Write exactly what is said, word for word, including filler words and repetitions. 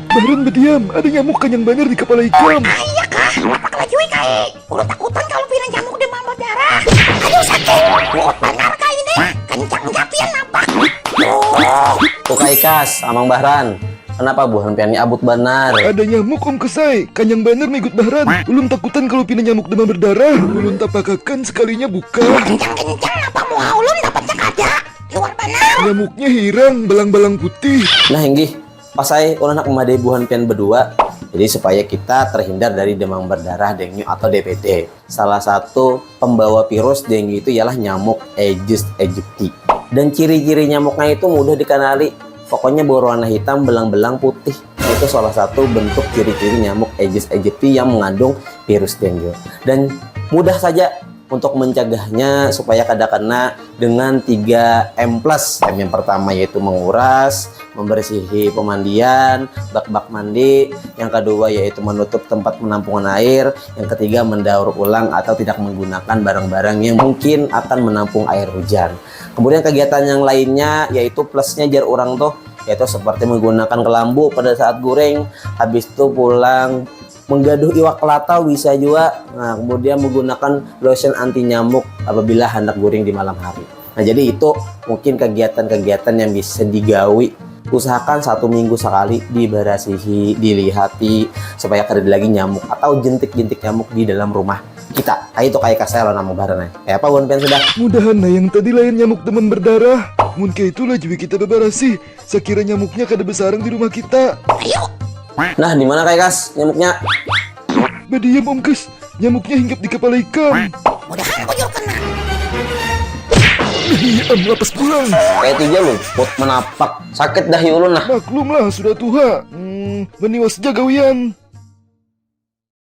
Bahran bediam, ada nyamuk kanyang banar di kapala ikam. Iya kah? Apa kelajui kai? Ulun takutan kalau pina nyamuk demam berdarah. Aduh sakit. Kuat banar kai ini. Kencang ja pian napak. Tuh kai kas, Amang Bahran. Kenapa buhan pian ni abut banar? Ada nyamuk Om Kesai, kanyang banar migut Bahran. Ulun takutan kalau pina nyamuk demam berdarah. Ulun tapakakan sekalinya buka. Kencang-kencang apa muha ulun dapatnya kada. Liwar banar. Nyamuknya hirang, balang-balang putih. Nah inggih, Pasai, ulun handak mamadahi buhan pian badua. Jadi supaya kita terhindar dari demam berdarah, dengue atau D B D. Salah satu pembawa virus dengue itu ialah nyamuk Aedes aegypti. Dan ciri-ciri nyamuknya itu mudah dikenali. Pokoknya berwarna hitam, belang-belang putih. Itu salah satu bentuk ciri-ciri nyamuk Aedes aegypti yang mengandung virus dengue. Dan mudah saja untuk mencegahnya supaya kada kena dengan tiga M plus. M yang pertama yaitu menguras, membersihi pemandian, bak-bak mandi. Yang kedua yaitu menutup tempat penampungan air. Yang ketiga mendaur ulang atau tidak menggunakan barang-barang yang mungkin akan menampung air hujan. Kemudian kegiatan yang lainnya yaitu plusnya jar urang tuh yaitu seperti menggunakan kelambu pada saat goreng, habis itu pulang menggaduh iwak kelatau bisa jua. Nah, kemudian menggunakan lotion anti nyamuk apabila hendak guring di malam hari. Nah, jadi itu mungkin kegiatan-kegiatan yang bisa digawi. Usahakan satu minggu sekali dibarasihi, dilihati supaya kada ada lagi nyamuk atau jentik-jentik nyamuk di dalam rumah kita. Kayak itu kayak kasih lo nama barang ya. Kayak apa buhan pian sudah? Mudahan nah yang tadi lain nyamuk demam berdarah. Mun kayak itulah juga kita bebarasih. Sakira nyamuknya kada besarang di rumah kita. Ayo. Nah, di mana kai kas nyamuknya? Badiam Om Kes, nyamuknya hinggap di kepala ikam. Mudahan bujur kena. Badiam lapas pulang. Kayak itu aja lu, buat menapak. Sakit dah ulun nah. Maklum lah, sudah tuha. Hmm, meniwas aja gawian.